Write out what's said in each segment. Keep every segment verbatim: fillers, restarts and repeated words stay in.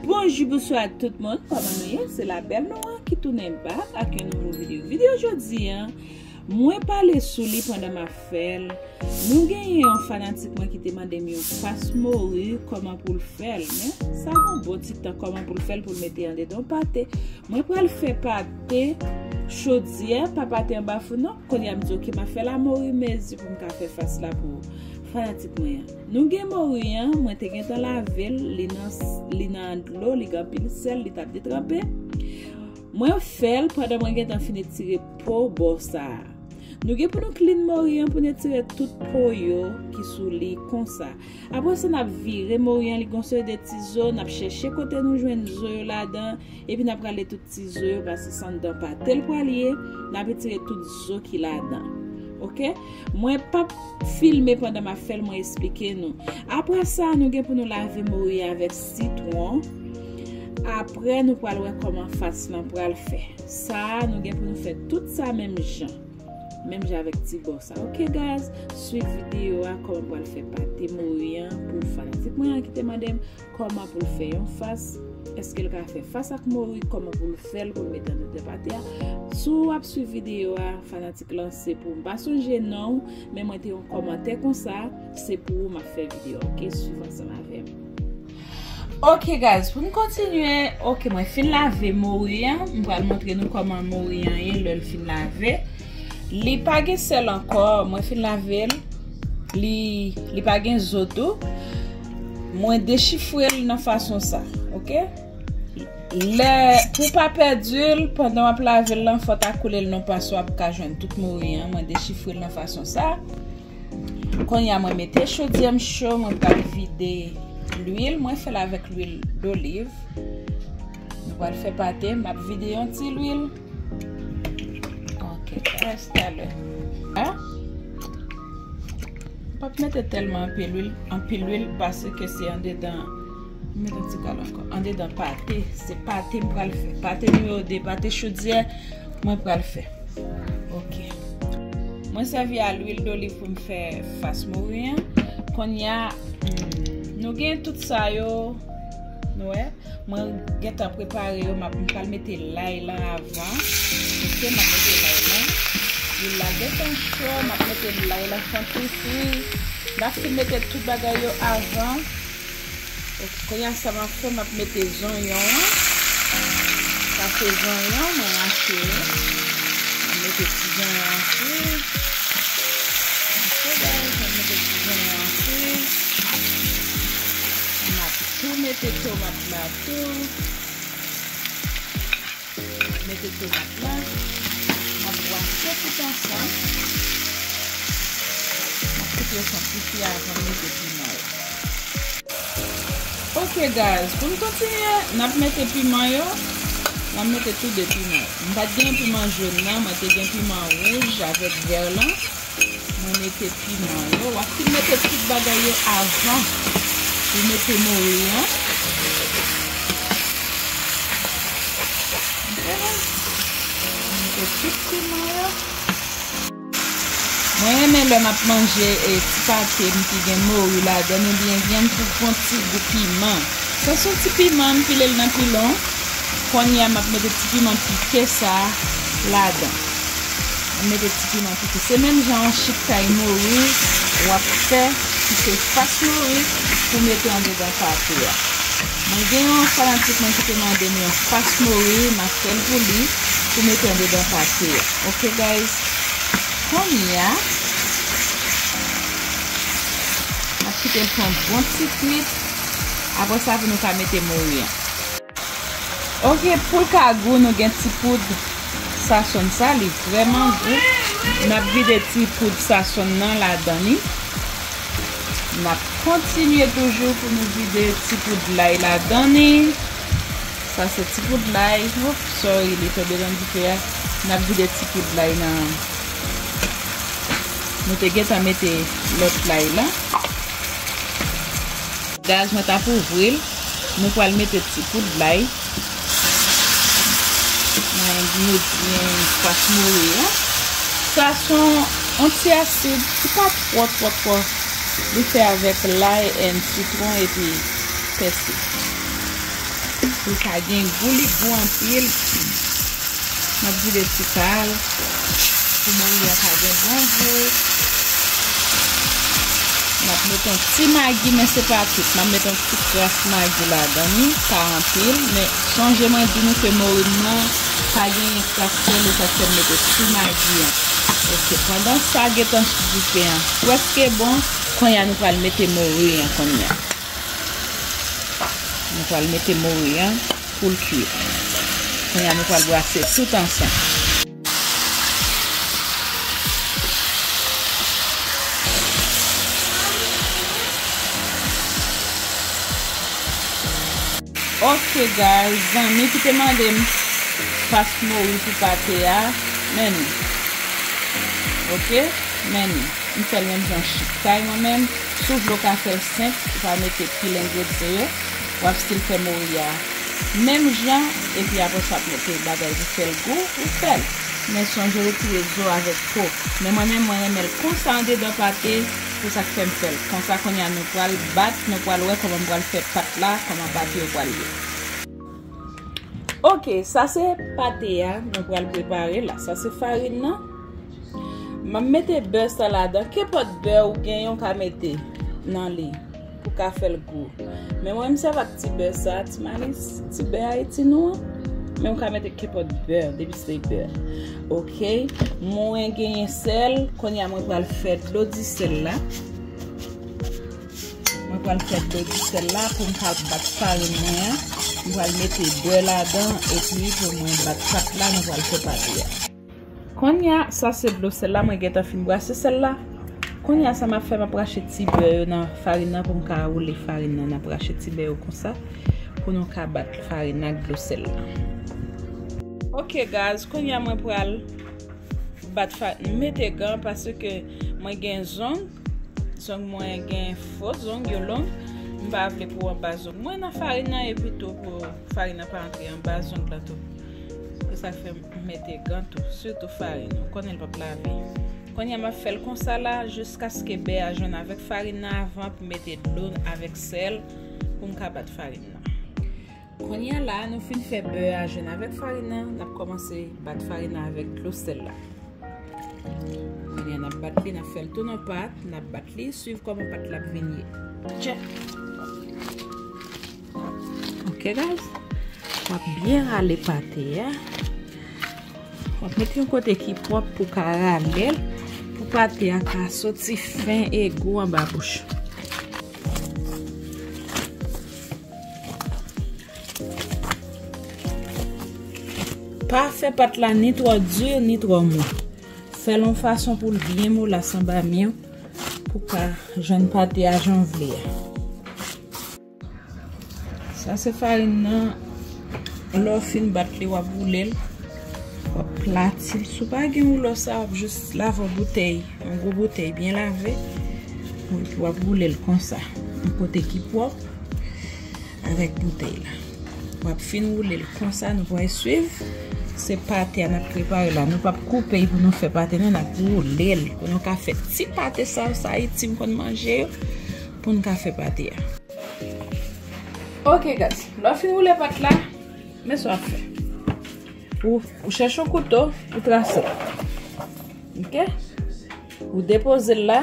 Bonjou, bonswa tout moun, kòman nou ye? Se la bèl nou an ki tounen back ak yon nouvo videyo. Videyo jodi an, mwen pale sou li pandan m ap fè l. Nou genyen yon fanatik mwen ki te mande m yon fas mori, kòman pou l fè l. Men, sa gon bon ti tan kòman pou l fè l pou l mete andedan pate. Mwen pral fè pate chodyè, pa pate anba fou non. Kounye a m di, "Ok, m ap fè la mori mezi pou m ka fè fas la pou fanatik mwen an." Nou gen mori an, mwen te gentan lave l, li nan, li nan dlo, li gen anpil sèl, li t ap detranpe. Mwen fè l pandan mwen gentan fini tire po bò sa a. Nou gen pou nou clean mori an pou n etire tout po yo ki sou li konsa. Apre sa, n ap vire mori an, li gon seri de ti zo, n ap chèche kote nou jwenn zo yo ladan, epi n ap rale tout ti zo yo, paske se anndan pate l pral ye, n ap etire tout zo ki ladan. Oke? Mwen p ap filme pandan m ap fè l, mwen esplike nou. Apre sa, nou gen pou nou lave mori avèk sitwon. Apre, nou pral wè kòman fas lan pral fè. Sa a, nou gen pou nou fè tout sa menm jan. Menm jan avèk ti bò sa. Oke, guys, swiv videyo a, kòman pral fè pate mori an pou fanatik mwen an ki te mande m kòman pou l fè yon fas. Èske l ka fè fas ak mori? Kòman pou l fè l pou l mete anndan pate a? Si w ap swiv videyo a, fanatik lan, se pou m pa sonje non w, men mwen te yon kòmantè konsa, se pou ou m ap fè videyo a, oke? Swiv ansanm avè m. Oke, guys, pou n kontinye, oke, mwen fin lave mori an. M pral montre nou kòman mori an ye lè l fin lave. Li pa gen sèl ankò, mwen fin lave l. Li, li pa gen zo tou. Mwen dechifre l nan fason sa, oke? Lè, pou w pa pèdi l, pandan w ap lave l lan, fò w ta koule l nan paswa pou w ka jwenn tout mori an. Mwen dechifre l nan fason sa. Kounye a mwen mete chodyè m cho, mwen pral vide lwil. Mwen fè l avèk lwil doliv. Nou pral fè pate, m ap vide yon ti lwil. Ok, guys, talè. Hein? M p ap mete tèlman anpil lwil, anpil lwil, paske se andedan, m met yon ti kal ankò. Andedan pate, se pate m pral fè. Pate nimewo de, pate chodyè, mwen pral fè. Ok. Mwen sèvi a lwil doliv pou m fè fas mori an. Kounye a, hmm, nou gen tout sa yo, nou wè. Mwen gentan prepare yo, m ap, m pral mete lay lan avan. Ok, m ap mete lay lan. Lwil la gentan cho, m ap mete lay lan fè yon ti fri. M ap fin mete tout bagay yo avan. Ok, kounye a sa m ap fè, m ap mete zonyon an. Sa se zonyon mwen rache yo. M ap mete ti zonyon an sou. Ok, guys, m ap mete ti zonyon an sou. M ap tou mete tomat la tou. Mete tomat la. M ap bwase tout ansanm. M ap koupe yo an ti fi avan m mete piman yo. Ok, guys, pou n kontinye, n ap mete piman yo. N ap mete tou de piman yo. M pa t gen piman jòn nan, mwen te gen piman wouj avèk vè lan. Mwen mete piman yo. W ap fin mete tout bagay yo avan ou mete mori an. Ok? Mete tout piman yo. Mwen renmen lè m ap manje, e, ti pate m ki gen mori ladan l, oubyen vyann pou pran ti gou piman. Sa se yon ti piman, m pile l nan pilon. Kounye a, m ap mete ti piman pike sa a ladan. M ap mete ti piman pike. Se menm jan yon chik kay mori w ap fè, ki se fas mori, pou mete andedan pate a. Mwen gen yon fanatik mwen ki te mande m yon fas mori, m ap fè l pou li, pou mete andedan pate a. Ok, guys? Kounye a, m ap kite l pran bon ti kwit. Apre sa, pou nou ka mete mori an. Ok, pou l ka gou, nou gen ti poud sasonn sa, li vrèman gou. N ap vide ti poud sasonn nan ladan li. N ap kontinye toujou pou nou vide ti poud lay ladan li. Sa se ti poud lay. Ops, sorry, li tonbe nan dife a. N ap vide ti poud lay nan. Nou te gentan mete lòt lay la. Gaz mwen t ap ouvri l. Nou pral mete ti poud lay nan engredyan fas mori an. Sa se yon ti asid ki pa twò, twò, twò. Li fè avèk lay and sitwon epi pèsi. Pou l ka gen gou, li gou anpil. M ap vide ti kal pou mori a ka gen bon gou. M ap mete yon ti magi, men se pa tout. M ap mete yon ti kras magi ladan li, pa anpil. Men sonje mwen di nou ke mori m nan pa genyen kras sèl, e sa k fè m mete ti magi an. Ok, pandan sa, gentan dife an prèske bon. Kounye a nou pral mete mori an kounye a. Nou pral mete mori an pou l kui. Kounye a nou pral brase tout ansanm. Ok guys, zanmi ki te mande m pas mori pou pate a, men li. Ok, men li. M fè l menm jan chik kay mwen menm. Si w vle w ka fè l senp, ou pa mete pil engredyan yo. W ap still fè mori a menm jan, epi apre sa w ap mete bagay pou fè l gou, ou fè l. Men sonje retire zo avèk po. Men mwen menm, mwen renmen l konsa andedan pate, se sa k fè m fè l konsa. Kounye a nou pral bat, nou pral wè kòman m pral fè pat la, kòman pate yo pral ye. Ok, sa se pate a, nou pral prepare la. Sa se farin nan. M ap mete bè sa ladan. Kenpòt bè ou genyen, ou ka mete nan li pou ka fè l gou. Men mwen, m sèvi ak ti bè sa, ti malis, ti bè Ayiti nou an. Men ou ka mete kenpòt bè, depi se bè. Ok, mwen genyen sèl. Kounye a mwen pral fè dlo di sèl la. Mwen pral fè dlo di sèl la pou m ka bat farin mwen an. Mwen pral mete bè ladan, epi pou mwen bat pat la, mwen pral fè pate a. Kounye a, sa se dlo sèl la, mwen gentan fin brase sèl la. Kounye a, sa m ap fè, m ap rache ti bè yo nan farin nan pou m ka woule farin nan. N ap rache ti bè yo konsa pou nou ka bat farin nan ak dlo sèl la. Ok, guys, kounye a mwen pral bat farin, mete gan paske mwen gen zong, zong mwen gen fo zong, yo long. M pa vle pou anba zong mwen nan farin nan, epi tou pou farin nan pa antre anba zong la tou. Se sa k fè m mete gan tou, sitou farin. Ou konnen l p ap lave. Kounye a m ap fè l konsa la, jiskaske bè a jwenn avèk farin nan avan pou mete dlo avèk sèl pou m ka bat farin nan. Kounye a la, nou fin fè bè a jwenn avèk farin nan, n ap kòmanse bat farin nan avèk dlo sèl la. Kounye a n ap bat li, n ap fè l tounen yon pat, n ap bat li, swiv kòman pat la ap vin ye. Tchè. Ok, guys. W ap byen rale pate a. W ap mete yon kote ki pwòp pou ka rale l, pou pate a ka soti fen e gou anba bouch. Pa fè pat la ni twò di, ni twò mou. Fè l yon fason pou l byen molas anba men w, pou ka jwenn pate a jan w vle a. Sa se farin nan. Lè w fin bat li, w ap woule l. W ap plati l. Si w pa gen woulò sa, w ap jis lave yon boutèy, yon gwo boutèy byen lave. Epi w ap woule l konsa. Yon kote ki pwòp avèk boutèy la. W ap fin woule l konsa, nou pral swiv. Se pate a n ap prepare la. Nou p ap koupe l pou nou fè pate, non, n ap woule l. Pou nou ka fè ti pate sa yo, sa Ayiti m konn manje yo, pou n ka fè pate a. Ok, guys. Lè w fin woule pat la, men sa w ap fè. Ou, ou chèche yon kouto, ou trase l. Ok? Ou depoze l la.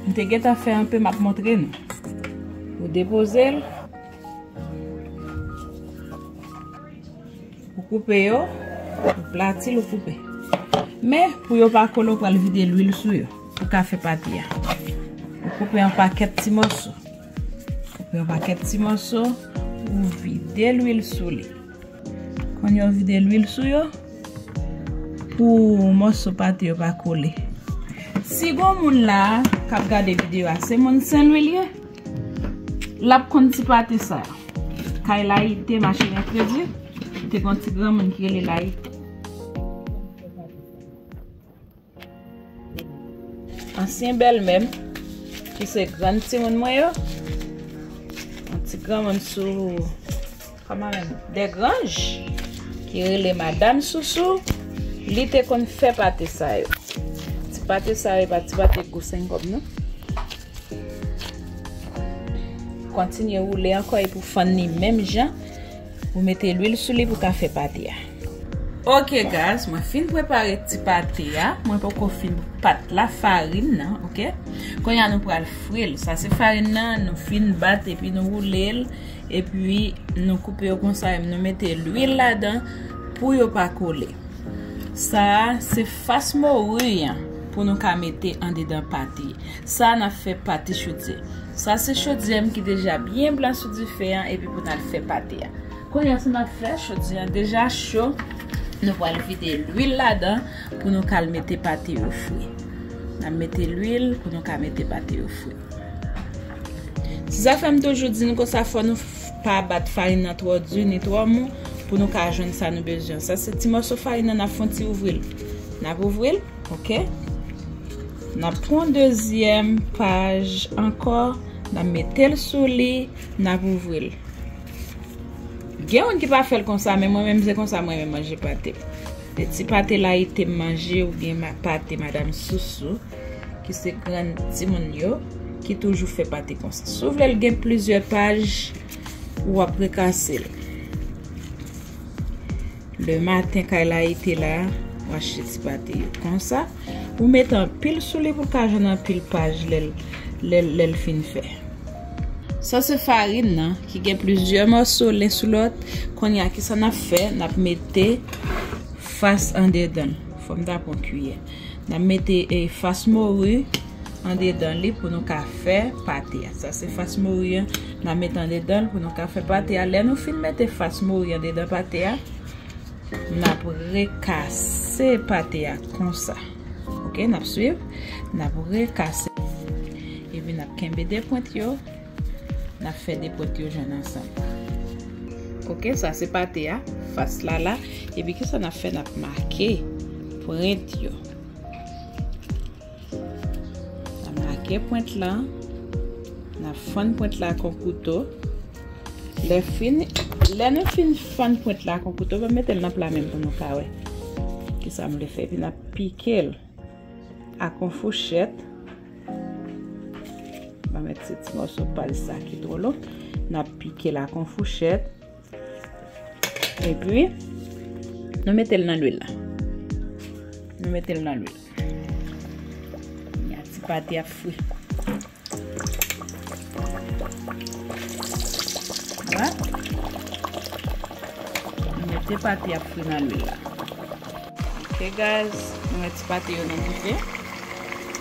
M te gentan fè anpe, m ap montre nou. Ou depoze l. Ou koupe yo, ou plati l, ou koupe. Men, pou yo pa kole, ou pral vide lwil sou yo, pou ka fè pate a. Ou koupe an pakèt ti mòso. Koupe an pakèt ti mòso, ou vide lwil sou li. Kounye a w vide lwil sou yo, pou mòso pate yo pa kole. Si gon moun la k ap gade videyo a, se moun Senlwi l ye, l ap konn ti pate sa yo. Kay Layite, mache mèkredi, te gon ti granmoun ki rele Layite. Ansyen bèlmè m, ki se grann timoun mwen yo, yon ti granmoun sou, kòman menm, Dègranj, ki rele Madanm Sousou, li te konn fè pate sa yo. Ti pate sa yo, e pa ti pate gou senk kòb, non. Kontinye woule ankò, epi w fann li menm jan. Pou mete lwil sou li pou ka fè pate a. Ok guys, mwen fin prepare ti pate a. Mwen poko fin bat lafarin nan, ok? Kounye a nou pral fri l. Sa se farin nan, nou fin bat epi nou woule l. Epi nou koupe yo konsa, epi nou mete lwil ladan pou yo pa kole. Sa a se fas mori an pou nou ka mete andedan pate. Sa a n ap fè pate chodyè. Sa se chodyè m ki deja byen blan sou dife an epi pou n al fè pate a. Kounye a sa n ap fè, chodyè an deja cho. Nou pral vide lwil ladan pou nou ka al mete pate yo fri. N ap mete lwil pou nou ka mete pate yo fri. Se sa fè m toujou di nou konsa, fò nou f- pa bat farin nan twò di ni twò mou pou nou ka jwenn sa nou bezwen. Sa se ti mòso farin nan, n ap fè yon ti ouvri l. N ap ouvri l, ok? N ap pran dezyèm paj ankò, n ap mete l sou li, n ap ouvri l. Gen moun ki pa fè l konsa, men mwen menm se konsa mwen menm manje pate. Se ti pate layite m manje oubyen ma- pate madanm Sousou, ki se grann timoun yo, ki toujou fè pate konsa. Si w vle l gen plizyè paj, w ap rekase l. Le maten kay layite la, w achte ti pate yo konsa. Ou mete anpil sou li pou l ka jwenn anpil paj lè l, lè l, lè l fin fè. Sa se farin nan ki gen plizyè mòso len sou lòt. Kounye a, kisa n ap fè? N ap mete fas andedan l. Fò m ta pran kiyè. N ap mete, eh, fas mori andedan li pou nou ka fè pate a. Sa se fas mori an. N ap mete andedan l pou nou ka fè pate a. Lè nou fin mete fas mori andedan pate a, n ap rekase pate a konsa. Ok, n ap swiv. N ap rekase. Epi n ap kenbe de pwent yo. N ap fè de pwent yo jwenn ansanm. Ok, sa se pate a, fas la la. Epi kisa n ap fè? N ap make pwent yo. N ap make pwent lan. N ap fann pwent la ak yon kouto. Lè fini, lè nou fin fann pwent la ak yon kouto, ban m mete l nan pla menm pou nou ka wè kisa m vle fè. Epi n ap pike l ak yon fouchèt. Ban m met se ti mòso paj sa ki twò long. N ap pike l ak yon fouchèt. Epi, nou mete l nan lwil la. Nou mete l nan lwil. Kounye a ti pate ap fri. Vwala. Nou mete pate ap fri nan lwil la. Ok guys, nou met ti pate yo nan dife.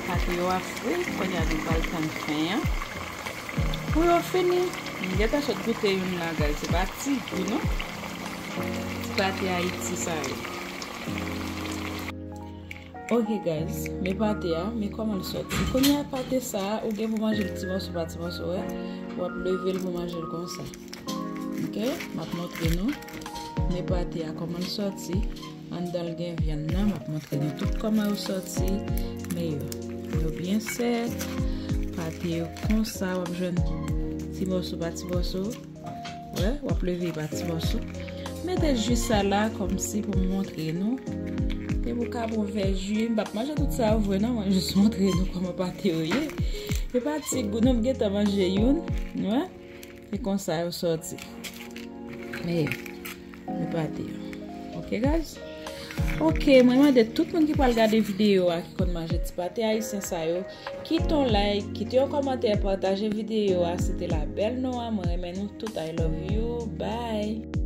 Pate yo ap fri, kounye a nou pral tann fen an. Pou yo fini, m gentan sot goute youn la guys, se pa ti gou non. Ti pate Ayiti sa yo. Ok guys, men pate a, men kòman l sòti. Kounye a pate sa a, ou gen pou manje l ti mòso pa ti mòso, wè. W ap leve l pou manje l konsa. Ok, m ap montre nou. Men pate a kòman l sòti. Anndan l gen vyann nan, m ap montre nou tout kòman yo sòti. Men yo, yo byen sèk. Pate yo konsa, w ap jwenn ti mòso pa ti mòso. Wè, w ap leve pa ti mòso. Mete ji sa la kòmsi pou m montre nou. Te pou ka bon vè ji, m p ap manje tout sa yo vre non, mwen jis montre nou kòman pate yo ye. E pa ti gou non, m gentan manje youn, wè. E konsa yo sòti. Men, men pate yo. Ok guys? Ok, mwen mande tout moun ki pral gade videyo a, ki konn manje ti pate ayisyen sa yo, kite yon like, kite yon kòmantè, pataje videyo a. Se te la bèl Noa, mwen renmen nou tout, I love you, bye.